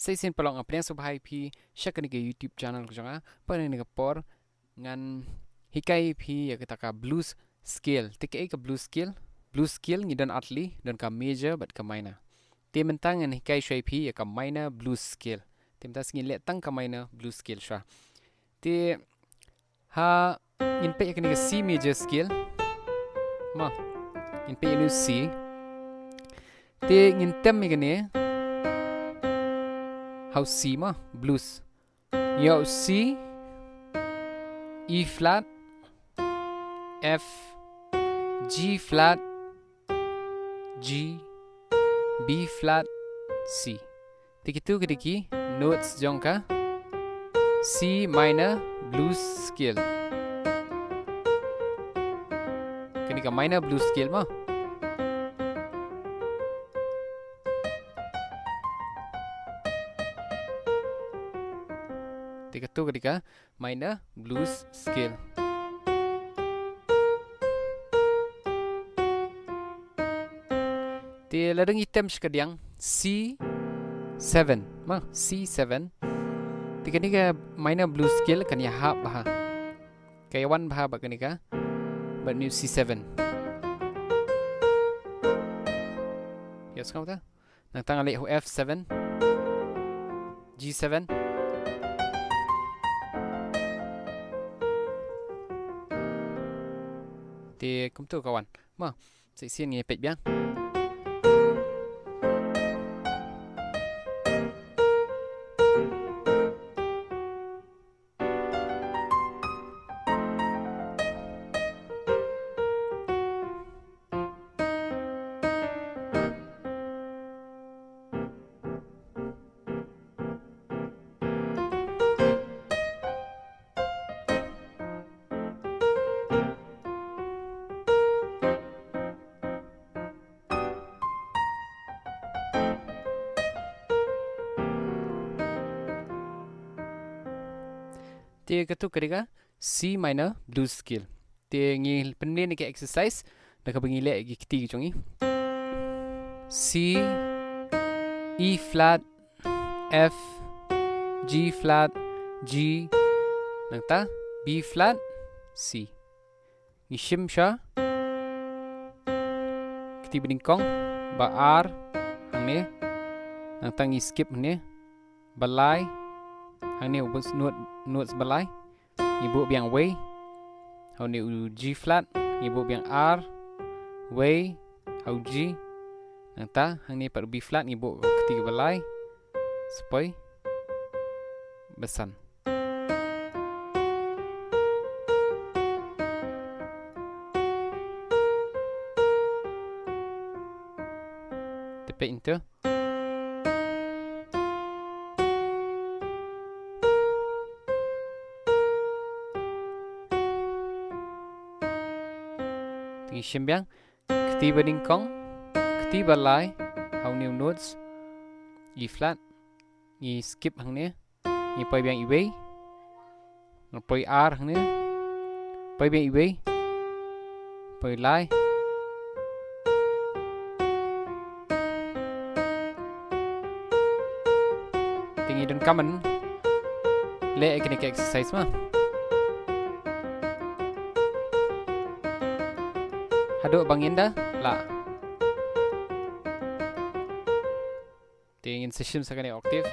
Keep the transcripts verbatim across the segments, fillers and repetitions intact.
Sa shisien paralok, nga pdiang sngewbha ïa phi sha kane ka YouTube channel ka jong nga. Bad ha kane ka por ngan hikai ïa phi ïa kata ka blues scale. Te kaei ka blues scale? Blues scale ngi don artylli, don ka major bad ka minor. Te mynta ngan hikai shuwa ïa phi ïa ka minor blues scale. Te mynta ngin leh tang ka minor blues scale shuwa. Te ha ngin peit ïa kane ka C major scale. Mo, ngin peit ïa kane C. Te ngin tem ïa kane ha u C mo, blues. Ïa u C, E flat, F, G flat, G, B flat, C. Te kito ki dei ki notes jong ka C minor blues scale. Kane ka minor blues scale mo. Te kito ki dei ka minor blues scale. Te lada ngi tem shkadiang C seven, mo, C seven. Te kane ka minor blues scale kan ïahap bha. Ka ïawan bha bad kane ka, bad une u C seven. Ïa sngap ta. Nangta nga leh u F seven, G seven. Te kumto ka wan. Mo, sa shisien ngin peit biang. Te kato ka dei ka C minor blues scale. Te ngi pynlong ïa ka exercise da kaba ngi leh ïa ki kti ki jong ngi. C, E flat, F, G flat, G, nangta B flat, C. Ngi shim sha kti ba nyngkong, ba ar hangne, nangta ngi skip hangne, ba lai hangne, u bus note, notes ba lai. Ngi buh biang wei ha une u G flat, ngi buh biang ar wei ha u G. Nangta hangne pat u B flat ngi buh kti ba lai, spoi, ba san. Te peit ïa ito. Te ngi shim biang kti ba nyngkong, kti ba lai ha une u notes, E flat. Ngi skip hangne. Ngi poi biang iwei. Ngi poi ar hangne. Poi biang iwei. Poi lai. Te ngi donkam ban leh ïa kane ka exercise mo. Haduh ba ngin da lah. Te ngin sa shim sa kane octave.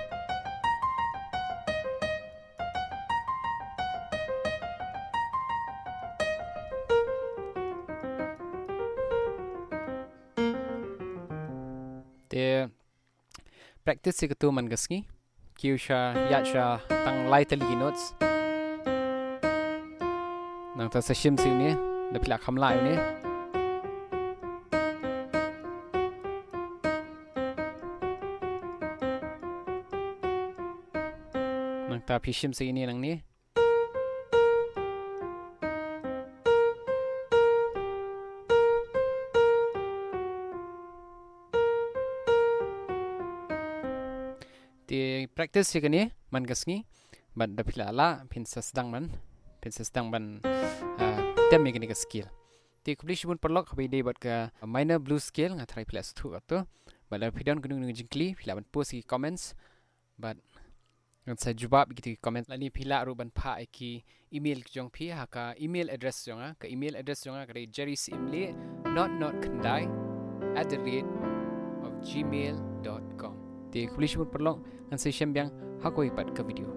Te practice ïa kato man ka sngi. Kiew sha, ïaid sha tang lai tylli ki notes. Nangta sa shim sa ïa une, da phi lah kham lah ïa une. Nangta phi shim sa ïa une nangne. Te practice ïa kane man ka sngi. Bad da phi lah lah, phin sa sdang man, phin sa sdang ban, ah, tem ïa kane ka scale. Te khublei shibun paralok, haba ïadei bad ka minor blues scale, nga tharai phi lah sngewthuh kato. Bad lada phi don kano kano ka jingkylli, phi lah ban post ha ki comments. Bad ngan sa jubab ïa kito ki comment lane phi lah ruh ban phah ïa ki email ki jong phi ha ka email address jong nga. Ka email address jong nga ka dei jerry syiem leh not not khyndai at the rate of gmail dot com. Te khublei shibun paralok, ngan sa ïashem biang ha kawei pat ka video.